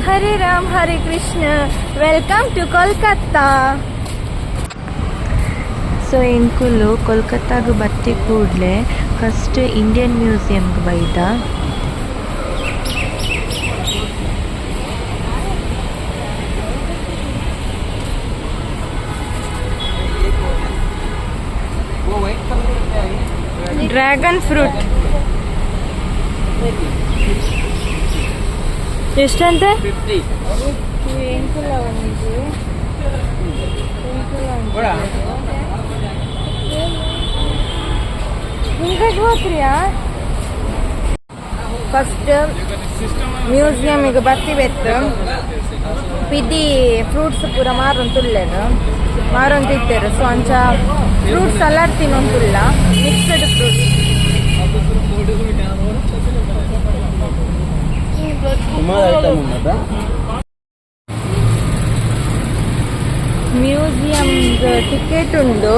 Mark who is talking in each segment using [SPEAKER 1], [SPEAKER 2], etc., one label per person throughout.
[SPEAKER 1] Hare Ram Hare Krishna, welcome to Kolkata.
[SPEAKER 2] So ಎಂಕುಲು ಕೊಲ್ಕತ್ತಾಗ್ ಬತ್ತಿ ಕೂಡ್ಲೆ ಫಸ್ಟ್ ಇಂಡಿಯನ್ ಮ್ಯೂಸಿಯಂಗ್ ಬೈದ.
[SPEAKER 1] ಡ್ರ್ಯಾಗನ್ ಫ್ರೂಟ್ ಎಷ್ಟಂತೆ? ಫಸ್ಟ್ ಮ್ಯೂಸಿಯಮಿಗೆ ಬತ್ತಿ ಬೆತ್ತು ಪಿದಿ ಫ್ರೂಟ್ಸ್ ಪೂರ ಮಾರೊಂತುಲ್ಲೆರ್, ಮಾರೊಂತಿತ್ತೆರ್. ಸೊ ಅಂಚ ಫ್ರೂಟ್ಸ್ ಸಲಾಡ್ ತಿನ್ನೊಂತುಲ್ಲ, ಮಿಕ್ಸ್ಡ್ ಫ್ರೂಟ್ಸ್.
[SPEAKER 3] ಸುಮಾರು ಐಟಮ್ ಉಂಟಾ.
[SPEAKER 1] ಮ್ಯೂಸಿಯಂ ಟಿಕೆಟ್ ಉಂಡು.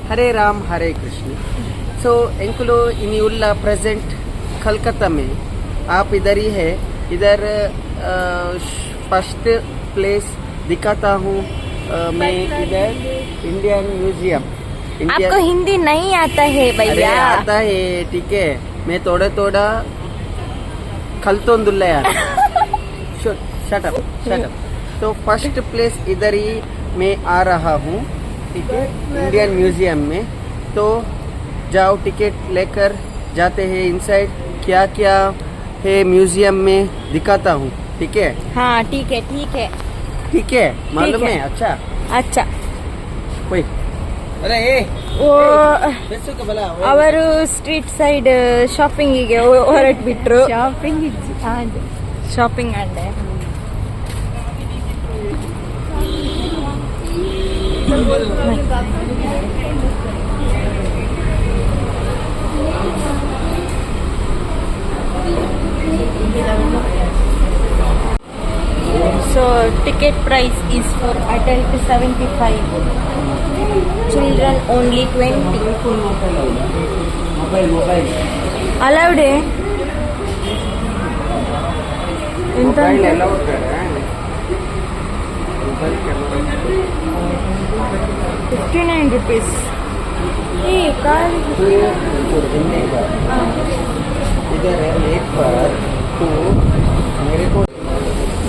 [SPEAKER 3] हरे राम हरे कृष्ण। सो एंकुलो इनी उल्ला प्रेजेंट कलकत्ता में, आप इधर ही है। इधर फर्स्ट प्लेस दिखाता हूँ मैं इधर इंडियन म्यूजियम।
[SPEAKER 1] आपको हिंदी नहीं आता है?
[SPEAKER 3] अरे
[SPEAKER 1] भैया।
[SPEAKER 3] आता है, ठीक है। मैं थोड़ा थोड़ा कलतोंदुल्ला यार, शट अप शट अप। तो फर्स्ट प्लेस इधर ही मैं आ रहा हूँ, ठीक है, इंडियन म्यूजियम में। तो जाओ, टिकट लेकर जाते हैं इनसाइड, क्या क्या है म्यूजियम में दिखाता हूँ, ठीक है?
[SPEAKER 1] हाँ, ठीक है, ठीक है।
[SPEAKER 3] ठीक है, मालूम
[SPEAKER 1] है।
[SPEAKER 3] है, अच्छा।
[SPEAKER 1] अच्छा।
[SPEAKER 3] कोई अरे ए
[SPEAKER 1] ಓ
[SPEAKER 3] ಬಲ.
[SPEAKER 1] ಅವರು ಸ್ಟ್ರೀಟ್ ಸೈಡ್ ಶಾಪಿಂಗಿಗೆ ಹೊರಟು ಬಿಟ್ರು.
[SPEAKER 2] ಶಾಪಿಂಗ್.
[SPEAKER 1] ಶಾಪಿಂಗ್ ಅಂಡೆ. So ticket price is for adult 75, children only 20.
[SPEAKER 3] Mobile mobile.
[SPEAKER 1] Allowed ಎಂತ?
[SPEAKER 3] Mobile allowed mobile camera.
[SPEAKER 1] 59 rupees. ಈ ಕಾರ್.
[SPEAKER 3] इधर है एक पर टू मेरे को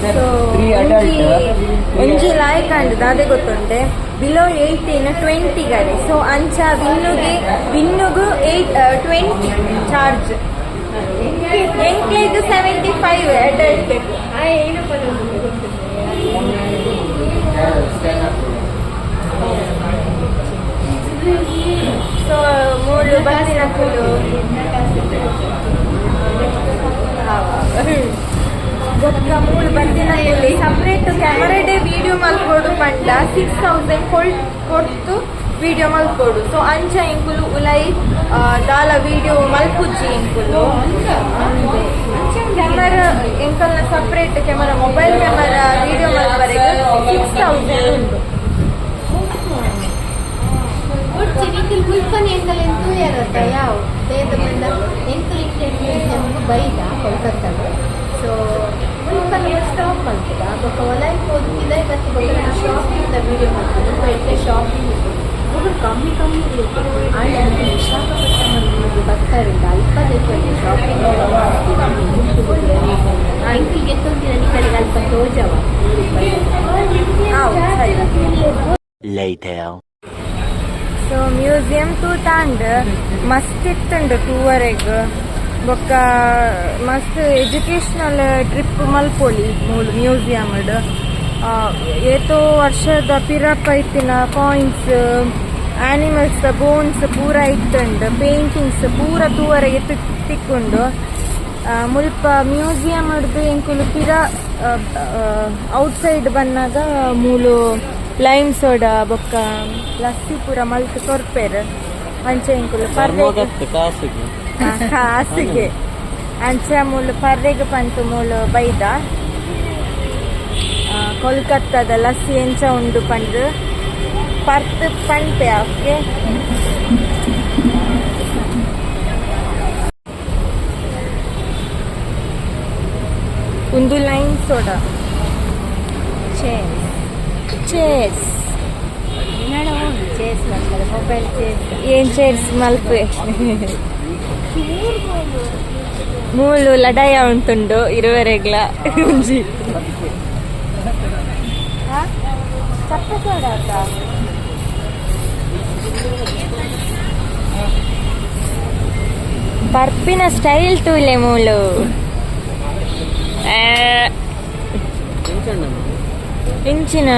[SPEAKER 1] ಸೊ
[SPEAKER 3] ತ್ರೀ ಅಡಲ್ಟ್.
[SPEAKER 1] ಒಂಜಿ ಲಾಯ್ಕ್ ಅಂಡ್ ದಾದೆ ಗೊತ್ತುಂಟೆ, ಬಿಲೋ 18 20 ಗಡೆ. ಸೊ ಅಂಚ ವಿನ್ನುಗೆ ವಿನ್ನುಗು 8 20 ಚಾರ್ಜ್, ಎಂಕ್ಲೆಗ್ 75 ಅಡಲ್ಟ್. ಸೊ ಮೂಲು ಬತ್ತಿನಕುಲು ಬೊಕ್ಕ ಮೂಲು ಬತ್ತಿನಕುಲು ಸಪ್ರೇಟ್ ಕ್ಯಾಮರಾಡೆ ವಿಡಿಯೋ ಮಲ್ಪೊಡು ಪಂಡ 6000 ಕೊಡ್ತು ವಿಡಿಯೋ ಮಲ್ಪೊಡು. ಸೊ ಅಂಚ ಎಂಕುಲು ಉಲೈ ದಾಲ ವಿಡಿಯೋ ಮಲ್ಪುಜ್ಜಿ. ಎಂಕುಲು ಕ್ಯಾಮರಾ ಎಂಕಲ್ನ separate camera, mobile camera video ಮಲ್ಪರೆಗ್ 6000 ಉಂಟು.
[SPEAKER 4] ಉಡ್ಚಿ ನಿಖಿಲ್ ಮುಲ್ಪನೆ ಎಂಕಲ್ ತೂಯರತ್ತ ಯಾವ ಬೇದ ಬಂದ. ಎಂಕಲ್ ಇಂಡಿಯನ್ ಮ್ಯೂಸಿಯಂ ಬೈದ ಕೋಲ್ಕತ್ತಾಗ. ಸೊ ಮುಲ್ಪನೆ ಸ್ಟಾಪ್ ಮಲ್ಪುದ, ಬೊಕ್ಕ ಒಲಾಯ್ ಪೋದು ಪಿದಾಯ್ ಬತ್ತಿ ಬೊಕ್ಕ ಶಾಪಿಂಗ್ ದ ವಿಡಿಯೋ ಮಲ್ಪುದು. ಎಡ್ಡೆ ಶಾಪಿಂಗ್ ಮುಗುಳು ಕಮ್ಮಿ ಕಮ್ಮಿ ಆಂಡ ವಿಶಾಖಪಟ್ಟಣಂ ಬರ್ತಾರಿಂದ ಅಲ್ಪ ಶಾಪಿಂಗ್ ಎಂಕಲ್ ಗೆತ್ತೊಂದಿನ ನಿಕಲಿಗೆ ಅಲ್ಪ ತೋಜವ.
[SPEAKER 1] ಆವು, ಸರಿ.
[SPEAKER 5] Later.
[SPEAKER 1] So museum ತೂತಾಂಡ್, ಮಸ್ತ್ ಇತ್ತುಂಡು ತೂವರೆಗ್. ಬೊಕ್ಕ ಮಸ್ತ್ ಎಜುಕೇಶನಲ್ ಟ್ರಿಪ್ ಮಲ್ಪೊಲಿ ಮೂಲು ಮ್ಯೂಸಿಯಂ. ಏತೋ ವರ್ಷದ ಪಿರಪ ಇತ್ತಿನ ಕಾಯಿನ್ಸ್, ಆನಿಮಲ್ಸ್ ಬೋನ್ಸ್ ಪೂರ ಇತ್ತುಂಡು. ಪೇಂಟಿಂಗ್ಸ್ ಪೂರ ತೂವರೆಗೆ ತಿಕ್ಕುಂಡು. ಮುಲ್ಪ ಮ್ಯೂಸಿಯಂ ಹಿಡ್ದು ಎಂಕುಲು ಪಿರ ಔಟ್ ಸೈಡ್ ಬನ್ನಾಗ ಮೂಲು ಲೈಮ್ ಸೋಡಾ ಬೊಕ್ಕ ಲಸ್ಸಿ ಪೂರ ಮಲ್ತ್ ಕೊರ್ಪೆರ್. ಅಂಚ ಎಂಕುಲು ಪರ್ರೆಗ್
[SPEAKER 3] ಕಾಸಿಗೆ.
[SPEAKER 1] ಕಾಸಿಗೆ. ಅಂಚ ಮೂಲು ಪರ್ರೆಗ್ ಪಂತು ಮೂಲು ಬೈದ. ಕೊಲ್ಕತ್ತಾದ ಲಸ್ಸಿ ಎಂಚ ಉಂಡು ಪಂಡ್ ಪರ್ತ್ ಪನ್ಪೆ. ಓಕೆ. ಒಂದು line soda.
[SPEAKER 4] Chase.
[SPEAKER 1] Chase.
[SPEAKER 4] Chase ಮಾಡ್ತಾರೆ ಮೊಬೈಲ್ ಚೇಸ್.
[SPEAKER 1] ಏನ್ ಚೇರ್ಸ್ ಮಲ್ಪೆ ಮೂಲು ಲಡಾಯ ಉಂಟುಂಡು ಇರುವರೆಗ್ಲ ಒಂಜಿ ಚಪ್ಪೆ ಸೋಡಾ ಅತ್ತ. ಪರ್ಪಿನ ಸ್ಟೈಲ್ ತೂಲೆ ಮೂಲು. ಇಂಚಿನ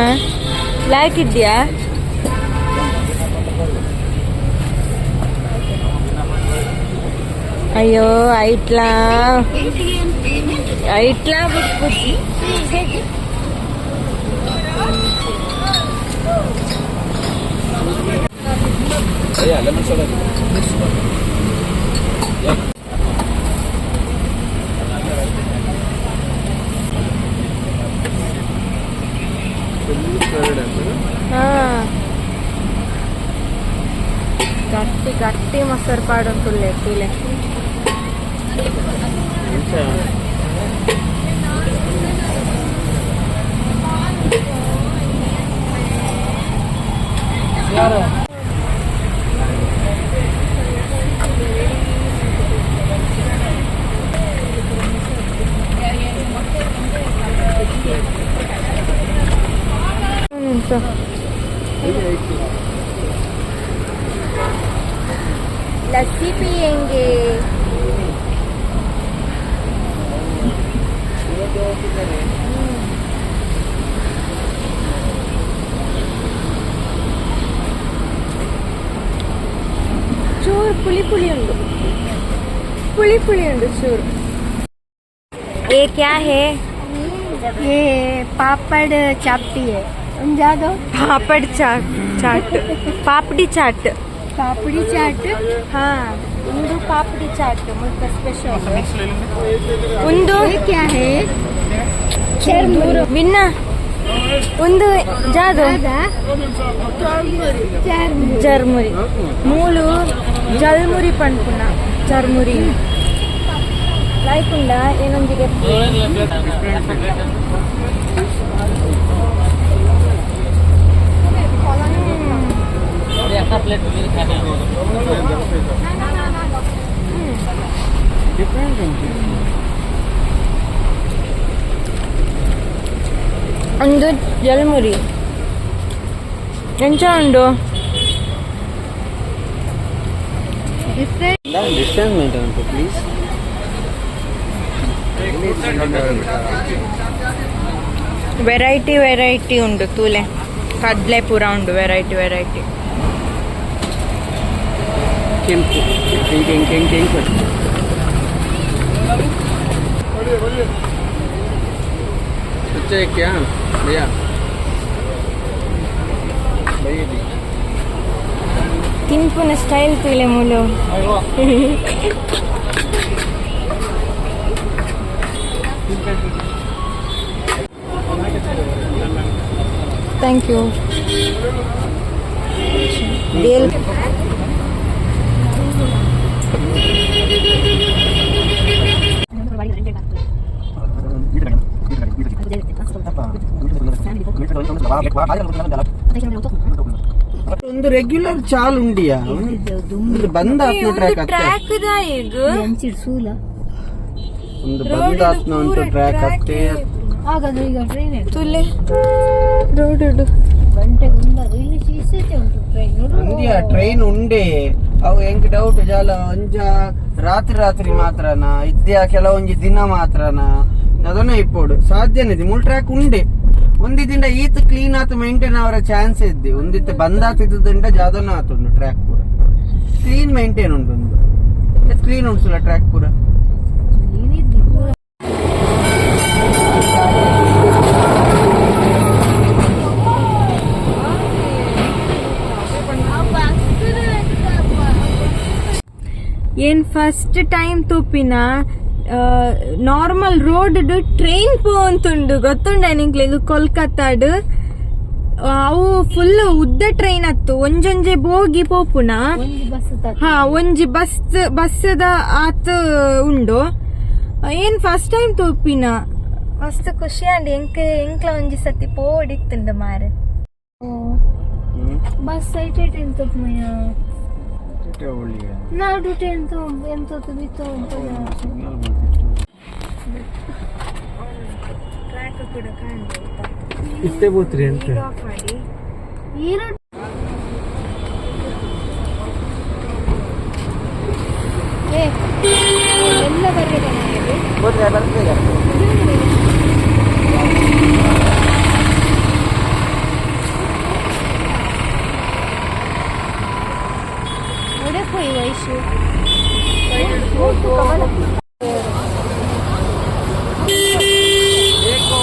[SPEAKER 1] ಲಾಯ್ಕ್ ಇದ್ಯಾ? ಅಯ್ಯೋ ಐಟ್ಲಾ ಐಟ್ಲಾ ಬಿಟ್ಬಿಟ್ಟಿ. ಹಾ ಗಟ್ಟಿ ಗಟ್ಟಿ ಮೊಸರು ಪಾಡೊಂತುಲ್ಲೆ ತೂಲೆ. लस्सी पियेंगे. ಚೂರು ಪುಳಿ ಪುಳಿ ಉಂಟು, ಪುಳಿ ಪುಳಿ ಉಂಟು ಚೂರು. ये क्या है?
[SPEAKER 4] ये पापड़ चापटी है. जादो
[SPEAKER 1] पापड़ चाट चाट पापड़ी चाट.
[SPEAKER 4] ಪಾಪಡಿ ಚಾಟ್.
[SPEAKER 1] ಹಾ ಒಂದು ಪಾಪಡಿ ಚಾಟ್ ಮುಲ್ಪ ಸ್ಪೆಷಲ್. ಒಂದು
[SPEAKER 4] ये क्या है?
[SPEAKER 1] ಮಿನ್ನ ಒಂದು ಜಾದು ಜರ್ಮುರಿ ಮೂಲು ಜಲ್ಮುರಿ ಪನ್ಪುನ ಜರ್ಮುರಿ ಲೈಕುಂಡ ಏನೊಂದಿಗೆ. ಒಂದು ಜಲ್ಮುರಿ ಎಂಚ ಉಂಡು?
[SPEAKER 3] Distance maintain please.
[SPEAKER 1] Variety variety ಉಂಡು ತೂಲೆ. ಕಡ್ಲೆ ಪೂರ ಉಂಡು ವೆರೈಟಿ ವೆರೈಟಿ.
[SPEAKER 3] ಕೆಂಪು ಕೆಂಪು ಕೆಂಪು ಕೆಂಪು. अच्छा है क्या भैया? भैया जी
[SPEAKER 1] ತಿನ್ಪುನ ಸ್ಟೈಲ್ ತೂಲೆ ಮೂಲು. Thank you. Bale
[SPEAKER 3] ಒಂದು ರೆಗ್ಯುಲರ್ ಚಾಲ್ ಉಂಡಿಯಾ ಒಂದು ಬಂದ್ ಆತ್ನ ಟ್ರ್ಯಾಕ್ ಅತ್ತೆ.
[SPEAKER 1] ಟ್ರ್ಯಾಕ್ ಈಗ
[SPEAKER 4] ಸೂಲ
[SPEAKER 3] ಒಂದು ಬಂದ್ ಆತ್ನ ಉಂಟು ಟ್ರ್ಯಾಕ್ ಅತ್ತೆ.
[SPEAKER 4] ಹಾಗಾದ್ರೆ ಈಗ ಟ್ರೈನ್
[SPEAKER 1] ತುಲೆ ರೋಡ್
[SPEAKER 4] ಗಂಟೆ ಉಂಡದು ಇಲ್ಲಿ ಇಷ್ಟೇ ಉಂಟು ಟ್ರೈನ್.
[SPEAKER 3] ಉಂಡಿಯಾ ಟ್ರೈನ್ ಉಂಡೆ ಅವು ಎಂಕ್ ಡೌಟ್ ಜಾಲ ಒಂಜ ರಾತ್ರಿ ರಾತ್ರಿ ಮಾತ್ರನಾ ಇದ್ಯಾ ಕೆಲವೊಂಜಿ ದಿನ ಮಾತ್ರನಾ ಅದನ್ನ ಇಪ್ಪೋಡು ಸಾಧ್ಯನೇ ಮೂಲ್ ಟ್ರ್ಯಾಕ್ ಉಂಡೆ ಒಂದಿದಿಂದ ಈತ್ ಕ್ಲೀನ್ ಆತು ಮೇಂಟೈನ್ ಅವರ ಚಾನ್ಸ್ ಇದ್ದಿ ಒಂದಿತ್ತ ಬಂದಾತಿದ್ದಂಡ ಜಾದನ ಆತುಂಡು ಟ್ರ್ಯಾಕ್ ಪೂರ ಕ್ಲೀನ್ ಮೇಂಟೈನ್ ಉಂಟು ಒಂದು ಕ್ಲೀನ್ ಉಂಟು ಟ್ರ್ಯಾಕ್ ಪೂರ.
[SPEAKER 1] ಏನ್ ಫಸ್ಟ್ ಟೈಮ್ ತೂಪಿನ normal road train ಪೋಂತುಂಡು ಗೊತ್ತುಂಡ ನಿಂಕ್ಲೆಗ್ ಕೋಲ್ಕತ್ತಾಡ್ ಅವು ಫುಲ್ ಉದ್ದ ಟ್ರೈನ್ ಅತ್ತು ಒಂಜೊಂಜೆ ಬೋಗಿ ಪೋಪುನ. ಹಾ ಒಂಜಿ ಬಸ್ ಬಸ್ದ ಆತ್ ಉಂಡು. ಏನ್ ಫಸ್ಟ್ ಟೈಮ್ ತೂಪಿನ ಮಸ್ತ್ ಖುಷಿ ಆಂಡ್. ಎಂಕ್ ಎಂಕ್ಲ ಒಂಜಿ ಸತಿ ಪೋಡಿತ್ತುಂಡು ಮಾರೆ.
[SPEAKER 4] ಬಸ್ ಐಟ್ ಎಂತ ನಾಡು ಎಂತ ಎಂತ ಬಿತ್ತು.
[SPEAKER 1] ಟ್ರ್ಯಾಕ್ ಕೂಡ ಕಾಣ್ಬೋದು.
[SPEAKER 3] ಇಷ್ಟೇ ಬೋತ್ರಿ ಅಂತ.
[SPEAKER 1] ಆಫ್ ಮಾಡಿ.
[SPEAKER 4] ಏ, ಎಲ್ಲ ಬರ್ಬೇಕು.
[SPEAKER 3] ಬೋತ್ರಿ ಬರ್ತದೆ.
[SPEAKER 4] ಒಡೆ ಪೋಯಿ ವಯಸ್ಸು.
[SPEAKER 3] देखो,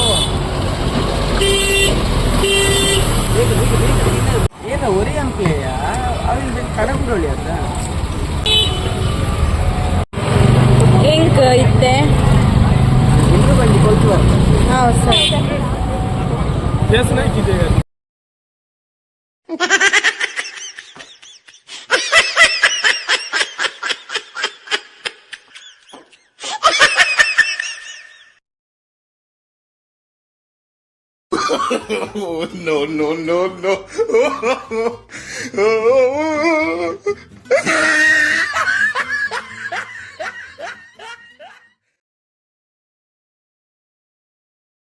[SPEAKER 3] ಏನ ಒರಿ ಅಂಪ್ಲೇಯ ಅವಿನ ಕಡಂಬ್ರೊಳಿ ಅತ್ತ.
[SPEAKER 1] ಎಂಕ್ ಇತ್ತೆ.
[SPEAKER 3] ಎಲ್ಲರೂ ಬಂದು ಕೊಲ್ತು ಬರ್ತಾರೆ.
[SPEAKER 1] ಹೌದು sir.
[SPEAKER 6] No, no, no, no.